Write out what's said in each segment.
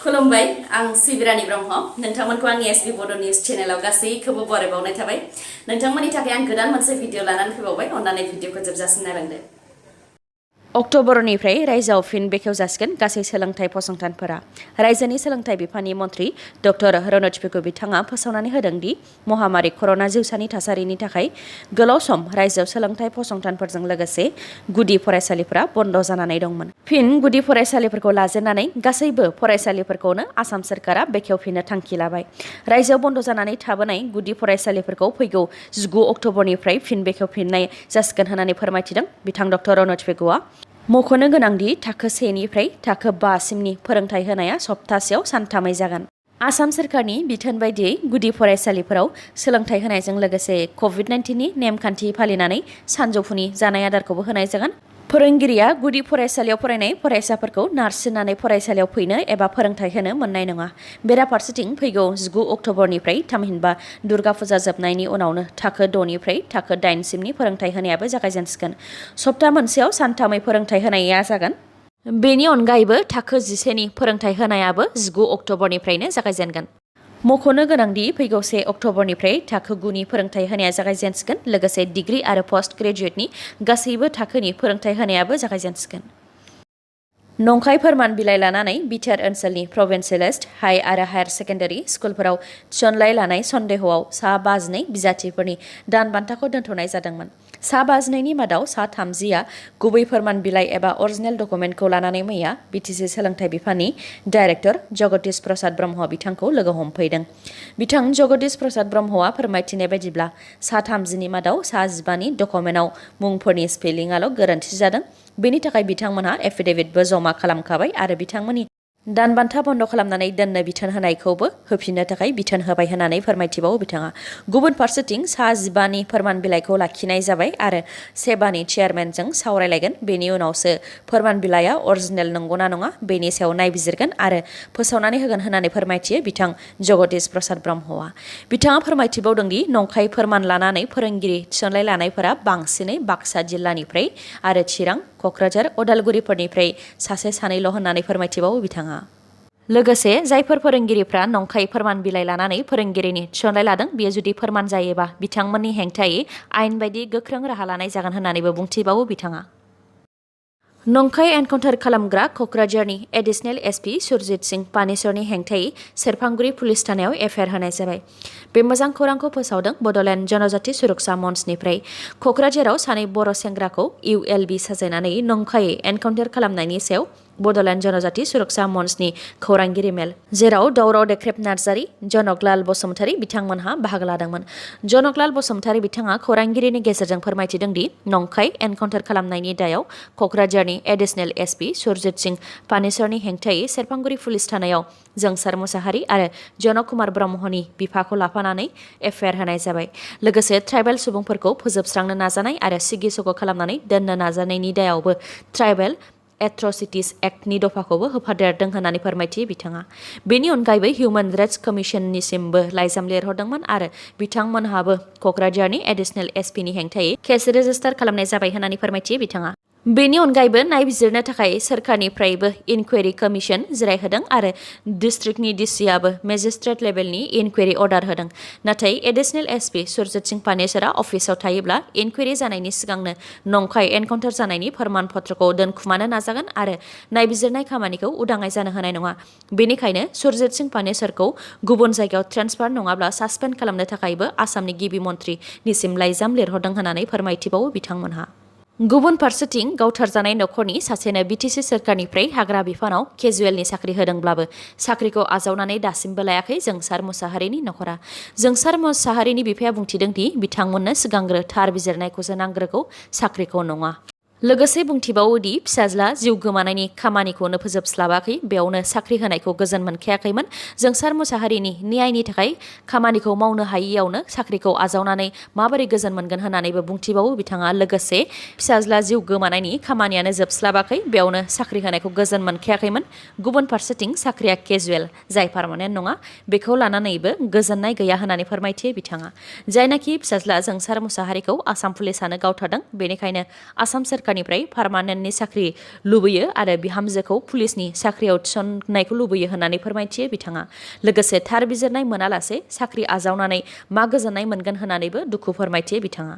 खुलुमबाय आं सिबिरानि ब्रह्म नोंथांमोनखौ आंनि एसबी बड' निउज चेनेलाव गासैखौबो बरायबावनाय थाबाय नोंथांमोननि थाखाय आं गोदान मोनसे भिडिअ लानानै फैबावबाय अन्नानै भिडिअखौ जोबजासिम नायलांदो अक्ट'बरनिफ्राय रायजोआव फिन बेखेवजासिगोन गासै सोलोंथाइ फसंथानफोरा रायजोनि सोलोंथाइ बिफाननि मन्थ्रि डक्टर रनज पेगु बिथाङा फोसावनानै होदों दि महामारी कर'ना जिउसानि थासारिनि थाखाय गोलाव सम रायजोआव सोलोंथाइ फसंथानफोरजों लोगोसे गुदि फरायसालिफोरा बन्द' जानानै दंमोन। फिन गुदि फरायसालिफोरखौ लाजेननानै गासैबो फरायसालिफोरखौनो आसाम सोरखारा बेखेवफिननो थांखि लाबाय। रायजोआव बन्द' जानानै थाबोनाय गुदि फरायसालिफोरखौ फैगौ 19 अक्ट'बरनिफ्राय फिन बेखेवफिननाय जासिगोन होननानै फोरमायथिदों बिथां डक्टर रनज पेगुआ। मख'नो गोनांदि थाखो 1 निफ्राय थाखो 5 सिमनि फोरोंथाइ होनाया सप्तासेयाव सानथामै जागोन। आसाम सोरखारनि बिथोन बायदियै गुदि फरायसालिफोराव सोलोंथाइ होनायजों लोगोसे कभिड-19नि नेमखान्थि फालिनानै सानजौफुनि जानाय आदारखौबो होनाय जागोन। फोरोंगिरिया गुदि फरायसालियाव फरायनाय फरायसाफोरखौ नारसिननानै फरायसालियाव फैनो एबा फोरोंथाइ होनो मोननाय नङा। बेराफारसेथिं फैगौ 19 अक्ट'बरनिफ्राय थामहिनबा दुर्गा फुजा जोबनायनि उनावनो थाखो 6 निफ्राय थाखो 8 सिमनि फोरोंथाइ होनायाबो जागायजेनसिगोन। सप्ता मोनसेयाव सानथामै फोरोंथाइ होनाया जागोन। बेनि अनगायैबो थाखो 10 नि फोरोंथाइ होनायाबो 19 अक्ट'बरनिफ्रायनो जागायजेनगोन। मख'नो गोनांदि फैगौ 1 अक्ट'बरनिफ्राय थाखो 9 नि फोरोंथाइ होनाया जागायजेनसिगोन लोगोसे डिग्री आरो पोस्ट ग्रेजुएटनि गासैबो थाखोनि फोरोंथाइ होनायाबो जागायजेनसिगोन। नंखाय फोरमान बिलाइ लानानै बिटिआर ओनसोलनि प्रभिन्सियेलाइज्ड हाइ आरो हायार सेकेन्डारि स्कुलफोराव थिसनलाइ लानाय सन्देहआव सा 52 बिजाथिफोरनि दान बान्थाखौ दोनथ'नाय जादोंमोन। सा 52नि मादाव सा 30आ गुबै फोरमान बिलाइ एबा अरिजिनेल डकुमेन्टखौ लानानै मैया बिटिसि सोलोंथाइ बिफाननि डाइरेक्टर जगदीश प्रसाद ब्रह्म बिथांखौ लोगो हमफैदों। बिथां जगदीश प्रसाद ब्रह्मआ फोरमायथिनाय बायदिब्ला सा 30नि मादाव सा 15नि डकुमेन्टआव मुंफोरनि स्पेलिंआल' गोरोन्थि जादों। बेनि थाखाय बिथांमोनहा एफिडेभिटबो जमा खालामखाबाय आरो बिथांमोननि दानबान्था बन्द' खालामनानै दोननो बिथोन होनायखौबो होफिननो थाखाय बिथोन होबाय होननानै फोरमायथिबावो बिथाङा। गुबुन फारसेथिं सा 15नि फोरमान बिलाइखौ लाखिनाय जाबाय आरो सेबानि चेयारमेनजों सावरायलायगोन। बेनि उनावसो फोरमान बिलाइआ अरिजिनेल नंगौना नङा बेनि सायाव नायबिजिरगोन आरो फोसावनानै होगोन होननानै फोरमायथियो बिथां जगदीश प्रसाद ब्रह्मआ। बिथाङा फोरमायथिबावदों दि नंखाय फोरमान लानानै फोरोंगिरि थिसनलाइ लानायफोरा बांसिनै बाक्सा जिल्लानिफ्राय आरो चिरां, क'क्राझार, उदालगुरिफोरनिफ्राय सासे सानैल' होननानै फोरमायथिबावो बिथाङा। लोगोसे जायफोर फोरोंगिरिफ्रा नंखाय फोरमान बिलाइ लानानै फोरोंगिरिनि थिसनलाइ लादों बेयो जुदि फोरमान जायोबा बिथांमोननि हेंथायै आयेन बायदि गोख्रों राहा लानाय जागोन होननानैबो बुंथिबावो बिथाङा। नंखाय एनकाउन्टार खालामग्रा क'क्राझारनि एडिशनेल एसपि सुरजित सिंह पानेसरनि हेंथायै सेरफांगुरि पुलिस थानायाव एफआइआर होनाय जाबाय। बे मोजां खौरांखौ फोसावदों बड'लेण्ड जनजाति सुरक्षा मन्चनिफ्राय। क'क्राझाराव सानै बर' सेंग्राखौ इउएलबि साजायनानै नंखायै एनकाउन्टार खालामनायनि सायाव बड'लेण्ड जनजाति सुरक्षा मन्चनि खौरांगिरि मेल, जेराव दावराव देख्रेब नार्जारी, जनकलाल बसुमतारी बिथांमोनहा बाहागो लादोंमोन। जनकलाल बसुमतारी बिथाङा खौरांगिरिनि गेजेरजों फोरमायथिदों दि नंखाय एनकाउन्टार खालामनायनि दायाव क'क्राझारनि एडिशनेल एसपि सुरजित सिंह पानेसरनि हेंथायै सेरफांगुरि पुलिस थानायाव जोंसार मुसाहारि आरो जनक कुमार ब्रह्मनि बिफाखौ लाफानानै एफआइआर होनाय जाबाय। लोगोसे ट्राइबेल सुबुंफोरखौ फोजोबस्रांनो नाजानाय आरो सिगि सग' खालामनानै दोननो नाजानायनि दायावबो ट्राइबेल एट्रसिटिज एक्टनि दफाखौबो होफादेरदों होननानै फोरमायथियो बिथाङा। बेनि अनगायैबो हिउमेन राइट्स कमिसननिसिमबो लाइजाम लिरहरदोंमोन आरो बिथांमोनहाबो क'क्राझारनि एडिशनेल एसपिनि हेंथायै केस रेजिस्टार खालामनाय जाबाय होननानै फोरमायथियो बिथाङा। बेनि अनगायैबो नायबिजिरनो थाखाय सोरखारनिफ्रायबो इनकुवेरि कमिसन जिरायहोदों आरो डिस्ट्रिक्टनि डिसिआबो मेजिस्ट्रेट लेभेलनि इनकुवेरि अर्डार होदों। नाथाय एडिशनेल एसपि सुरजित सिंह पानेसरा अफिसाव थायोब्ला इनकुवेरि जानायनि सिगांनो नंखाय एनकाउन्टार जानायनि फोरमान पत्रखौ दोनखुमानो नाजागोन आरो नायबिजिरनाय खामानिखौ उदाङै जानो होनाय नङा। बेनिखायनो सुरजित सिंह पानेसरखौ गुबुन जायगायाव ट्रेन्सफार नङाब्ला सासपेन्ड खालामनो थाखायबो आसामनि गिबि मन्थ्रिनिसिम लाइजाम लिरहरदों होननानै फोरमायथिबावो बिथांमोनहा। गुबुन फारसेथिं गावथारजानाय नखरनि सासेनो बिटिसि सोरखारनिफ्राय हाग्रा बिफानाव केजुवेलनि साख्रि होदोंब्लाबो साख्रिखौ आजावनानै दासिमबो लायाखै जोंसार मुसाहारिनि नखरा। जोंसार मुसाहारिनि बिफाया बुंथिदों दि बिथांमोननो सिगांग्रो थार बिजिरनायखौसो नांग्रोगौ, साख्रिखौ नङा। लोगोसे बुंथिबावोदि फिसाज्ला जिउ गोमानायनि खामानिखौनो फोजोबस्लाबाखै, बेयावनो साख्रि होनायखौ गोजोन मोनखायाखैमोन। जोंसार मुसाहारिनि न्यायनि थाखाय खामानिखौ मावनो हायियावनो साख्रिखौ आजावनानै माबोरै गोजोन मोनगोन होननानैबो बुंथिबावो बिथाङा। लोगोसे फिसाज्ला जिउ गोमानायनि खामानियानो जोबस्लाबाखै, बेयावनो साख्रि होनायखौ गोजोन मोनखायाखैमोन। गुबुन फारसेथिं साख्रिया केजुवेल जाय पार्मानेन्ट नङा, बेखौ लानानैबो गोजोननाय गैया होननानै फोरमायथियो बिथाङा। जायनाखि फिसाज्ला जोंसार मुसाहारिखौ आसाम पुलिसानो गावथारदों, बेनिखायनो आसाम सोरखारनि सरकारनिफ्राय पार्मानेन्टनि साख्रि लुबैयो आरो बिहामजोखौ पुलिसनि साख्रियाव थिसननायखौ लुबैयो होननानै फोरमायथियो बिथाङा। लोगोसे थार बिजिरनाय मोनालासे साख्रि आजावनानै मा गोजोननाय मोनगोन होननानैबो दुखु फोरमायथियो बिथाङा।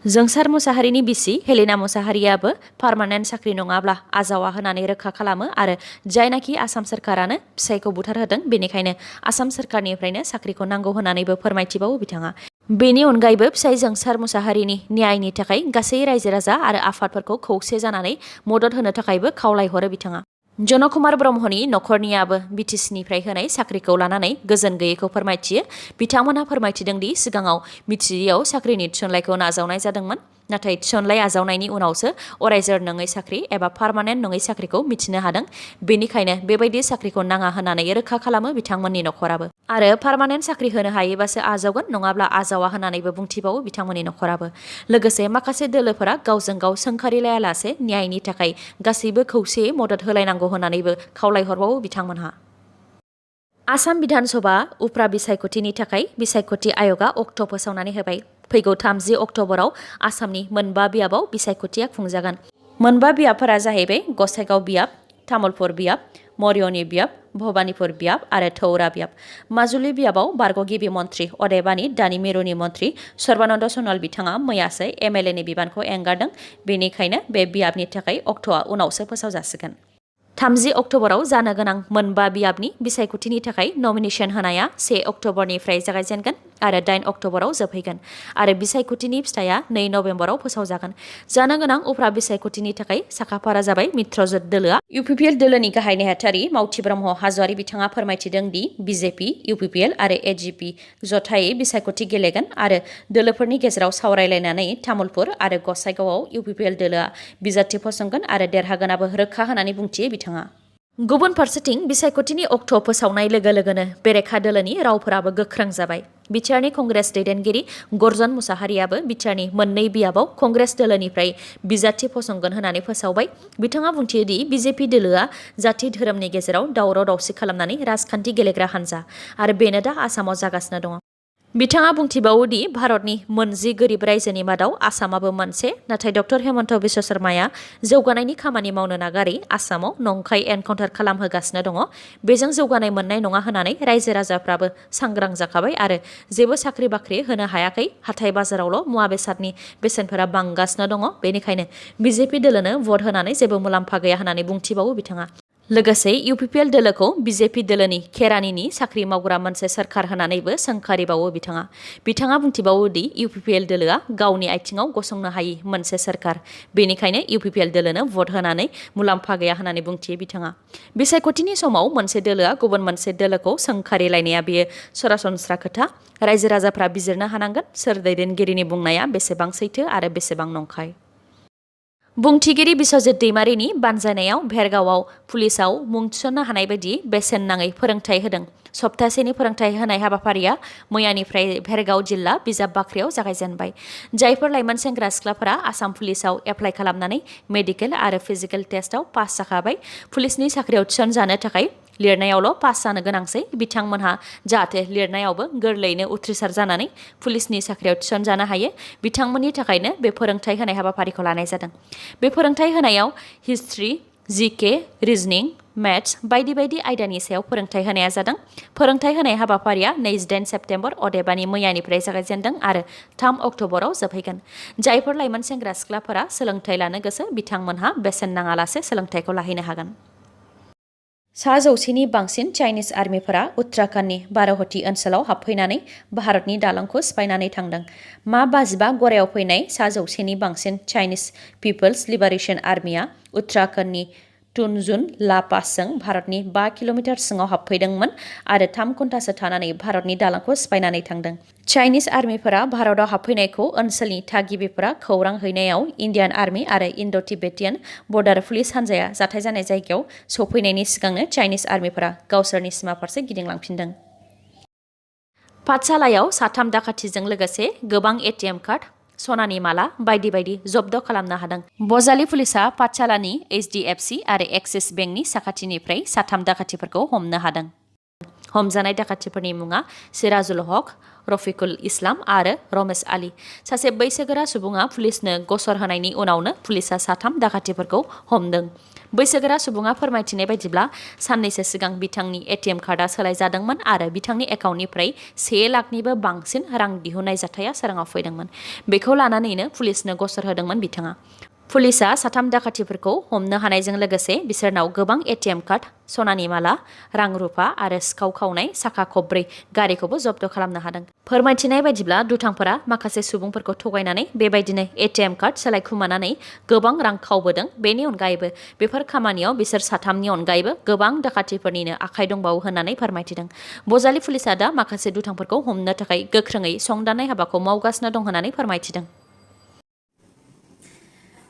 जोंसार मुसाहारिनि बिसि हेलेना मुसाहारियाबो पार्मानेन्ट साख्रि नङाब्ला आजावा होननानै रोखा खालामो आरो जायनाखि आसाम सरकारानो फिसायखौ बुथारहोदों बेनिखायनो आसाम सरकारनिफ्रायनो साख्रिखौ नांगौ होननानैबो फोरमायथिबावो बिथाङा। बेनि अनगायैबो फिसाय जोंसार मुसाहारिनि न्यायनि थाखाय गासै रायजो राजा आरो आफादफोरखौ खौसे जानानै मदद होनो थाखायबो खावलायहरो बिथाङा। जन कुमार ब्रह्मनि नखरनियाबो बिटिसिनिफ्राय होनाय साख्रिखौ लानानै गोजोन गैयैखौ फोरमायथियो। बिथांमोनहा फोरमायथिदों दि सिगाङाव मिथियैयाव साख्रिनि थिसनलाइखौ नाजावनाय जादोंमोन, नाथाय थिसनलाइ आजावनायनि उनावसो अरायजोर नङै साख्रि एबा पार्मानेन्ट नङै साख्रिखौ मिथिनो हादों। बेनिखायनो बेबायदि साख्रिखौ नाङा होननानै रोखा खालामो बिथांमोननि नखराबो। आरो पार्मानेन्ट साख्रि होनो हायोबासो आजावगोन, नङाब्ला आजावा होननानैबो बुंथिबावो बिथांमोननि नखराबो। लोगोसे माखासे दोलोफोरा गावजों गाव सोंखारिलायालासे न्यायनि थाखाय गासैबो खौसेयै मदद होलायनांगौ होननानैबो खावलायहरबावो बिथांमोनहा। आसाम बिधान सभा उफ्रा बिसायख'थिनि थाखाय बिसायख'थि आय'गा अक्ट' फोसावनानै होबाय। फैगौ 30 अक्ट'बराव आसामनि मोनबा बियाबाव बिसायख'थिया खुंजागोन। मोनबा बियाबफोरा जाहैबाय गसाइगाव बियाब, तामुलपुर बियाब, मरियनि बियाब, भबानिपुर बियाब आरो थौरा बियाब। माजुलि बियाबाव बारग' गिबि मन्थ्रि अदेबानि दानि मिरुनि मन्थ्रि सर्बानन्द सन'वाल बिथाङा मैयासो एमएलएनि बिबानखौ एंगारदों। बेनिखायनो बे बियाबनि थाखाय अक्ट'आ उनावसो फोसावजासिगोन। 30 अक्ट'बराव जानो गोनां मोनबा बियाबनि बिसायख'थिनि थाखाय नमिनेसन होनाया 1 अक्ट'बरनिफ्राय जागायजेनगोन आरो 8 अक्ट'बराव जोबहैगोन आरो बिसायख'थिनि फिथाइया 2 नबेम्बराव फोसावजागोन। जानो गोनां उफ्रा बिसायख'थिनि थाखाय साखाफारा जाबाय मित्रजोत दोलोआ। इउपिपिएल दोलोनि गाहाय नेहाथारि मावथि ब्रह्म हाज'वारि बिथाङा फोरमायथिदों दि बिजेपि, इउपिपिएल आरो एजिपि जथायै बिसायख'थि गेलेगोन आरो दोलोफोरनि गेजेराव सावरायलायनानै तामुलपुर आरो गसाइगावआव इउपिपिएल दोलोआ बिजाथि फसंगोन आरो देरहागोनाबो रोखा होननानै बुंथियो बिथाङा। गुबुन फारसेथिं बिसायख'थिनि अक्ट' फोसावनाय लोगो लोगोनो बेरेखा दोलोनि रावफोराबो गोख्रों जाबाय। बिटिआरनि कंग्रेस दैदेनगिरि गर्जन मुसाहारियाबो बिटिआरनि मोननै बियाबाव कंग्रेस दोलोनिफ्राय बिजाथि फसंगोन होननानै फोसावबाय। बिथाङा बुंथियो दि बिजेपि दोलोआ जाथि धोरोमनि गेजेराव दावराव दावसि खालामनानै राजखान्थि गेलेग्रा हान्जा आरो बेनो दा आसामाव जागासिनो दङ। बिथाङा बुंथिबावो दि भारतनि 40 गोरिब रायजोनि मादाव आसामाबो मोनसे, नाथाय डक्टर हेमन्त बिश्व शर्माया जौगानायनि खामानि मावनो नागारै आसामाव नंखाय एनकाउन्टार खालामहोगासिनो दङ। बेजों जौगानाय मोननाय नङा होननानै रायजो राजाफ्राबो सांग्रां जाखाबाय आरो जेबो साख्रि बाख्रि होनो हायाखै। हाथाय बाजारावल' मुवा बेसादनि बेसेनफोरा बांगासिनो दङ। बेनिखायनो बिजेपि दोलोनो भट होनानै जेबो मुलाम्फा गैया होननानै बुंथिबावो बिथाङा। लोगोसे इउपिपिएल दोलोखौ बिजेपि दोलोनि खेरानिनि साख्रि मावग्रा मोनसे सोरखार होननानैबो सोंखारिबावो बिथाङा। बिथाङा बुंथिबावो दि इउपिपिएल दोलोआ गावनि आथिङाव गसंनो हायि मोनसे सोरखार। बेनिखायनो इउपिपिएल दोलोनो भट होनानै मुलाम्फा गैया होननानै बुंथियो बिथाङा। बिसायख'थिनि समाव मोनसे दोलोआ गुबुन मोनसे दोलोखौ सोंखारिलायनाया बेयो सरासनस्रा खोथा। रायजो राजाफ्रा बिजिरनो हानांगोन सोर दैदेनगिरिनि बुंनाया बेसेबां सैथो आरो बेसेबां नंखाय। बुंथिगिरि बिस्वजित दैमारिनि बानजायनायाव भेरगावआव पुलिसआव मुं थिसन्नो हानाय बायदि बेसेन नाङै फोरोंथाय होदों। सप्तासेनि फोरोंथाय होनाय हाबाफारिया मैयानिफ्राय भेरगाव जिल्ला बिजाब बाख्रियाव जागायजेनबाय। जायफोर लाइमोन सेंग्रा सिख्लाफोरा आसाम पुलिसआव एप्लाइ खालामनानै मेडिकेल आरो फिजिकेल टेस्टआव पास जाखाबाय, पुलिसनि साख्रियाव थिसनजानो थाखाय लिरनायावल' पास जानो गोनांसै बिथांमोनहा जाहाथे लिरनायावबो गोरलैयैनो उथ्रिसार जानानै पुलिसनि साख्रियाव थिसनजानो हायो, बिथांमोननि थाखायनो बे फोरोंथाय होनाय हाबाफारिखौ लानाय जादों। बे फोरोंथाय होनायाव हिस्ट्रि, जिके, रिजनिं, मेथ्स बायदि बायदि आयदानि सायाव फोरोंथाय होनाया जादों। फोरोंथाय होनाय हाबाफारिया 28 सेप्तेम्बर अदेबानि मैयानिफ्राय जागायजेनदों आरो 3 अक्ट'बराव जोबहैगोन। जायफोर लाइमोन सेंग्रा सिख्लाफोरा सोलोंथाय लानो गोसो बिथांमोनहा बेसेन नाङालासे सोलोंथायखौ लाहैनो हागोन। 100नि बांसिन चाइनिज आर्मिफोरा उत्तराखन्डनि बारहती ओनसोलाव हाबफैनानै भारतनि दालांखौ सिफायनानै थांदों। मा 55 गरायाव फैनाय 100नि बांसिन चाइनिज पिपल्स लिबारेशन आर्मिया उत्तराखन्डनि तुनजुन ला पासजों भारतनि 5 किल'मिटार सिङाव हाबफैदोंमोन आरो 3 घन्टासो थानानै भारतनि दालांखौ सिफायनानै थांदों। चाइनिज आर्मिफोरा भारतआव हाबफैनायखौ ओनसोलनि थागिबिफोरा खौरां हैनायाव इन्डियान आर्मि आरो इन्ड' तिब्बेटियान बर्डार पुलिस हान्जाया जाथाय जानाय जायगायाव सौफैनायनि सिगांनो चाइनिज आर्मिफोरा गावसोरनि सिमा फारसे गिदिंलांफिनदों। पाठशालायाव 3 दाखाथिजों लोगोसे गोबां एटिएम कार्ड, सनानि माला बायदि बायदि जब्द खालामनो हादों। बजालि पुलिसा पाठशालानि HDFC आरो एक्सिस बेंकनि साखाथिनिफ्राय 3 दाखाथिफोरखौ हमनो हादों। हमजानाय दाखाथिफोरनि मुङा सिराजुल हक, रफिकुल इस्लाम आरो रमेश आली। सासे बैसोगोरा सुबुङा पुलिसनो गसर होनायनि उनावनो पुलिसा 3 दाखाथिफोरखौ हमदों। बैसोगोरा सुबुङा फोरमायथिनाय बायदिब्ला साननैसो सिगां बिथांनि एटीएम कार्डआ सोलायजादोंमोन आरो बिथांनि एकाउन्टनिफ्राय 1 लाखनिबो बांसिन रां दिहुननाय जाथाया सोराङाव फैदोंमोन। बेखौ लानानैनो पुलिसनो गसर होदोंमोन बिथाङा। पुलिसा 3 दाखाथिफोरखौ हमनो हानायजों लोगोसे बिसोरनाव गोबां एटीएम कार्ड, सनानि माला, रां रुफा आरो सिखाव खावनाय साखा खबब्रै गारिखौबो जब्द खालामनो हादों। फोरमायथिनाय बायदिब्ला दुथांफोरा माखासे सुबुंफोरखौ थगायनानै बेबायदिनो एटीएम कार्ड सोलायखुमानानै गोबां रां खावबोदों। बेनि अनगायैबो बेफोर खामानियाव बिसोर 3नि अनगायैबो गोबां दाखाथिफोरनिनो आखाइ दंबावो होननानै फोरमायथिदों। बजालि पुलिसा दा माखासे दुथांफोरखौ हमनो थाखाय गोख्रोङै संदाननाय हाबाखौ मावगासिनो दं होननानै फोरमायथिदों।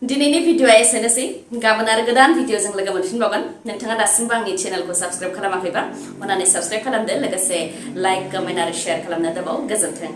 दिनैनि भिडिअआ एसेनोसै। गाबोन आरो गोदान भिडिअजों लोगो मोनफिनबावगोन। नोंथाङा दासिमबो आंनि चेनेलखौ साबस्क्राइब खालामाखैबा अन्नानै साबस्क्राइब खालामदो, लोगोसे लाइक, कमेन्ट आरो शेयार खालामनो दाबाव। गोजोन्थों।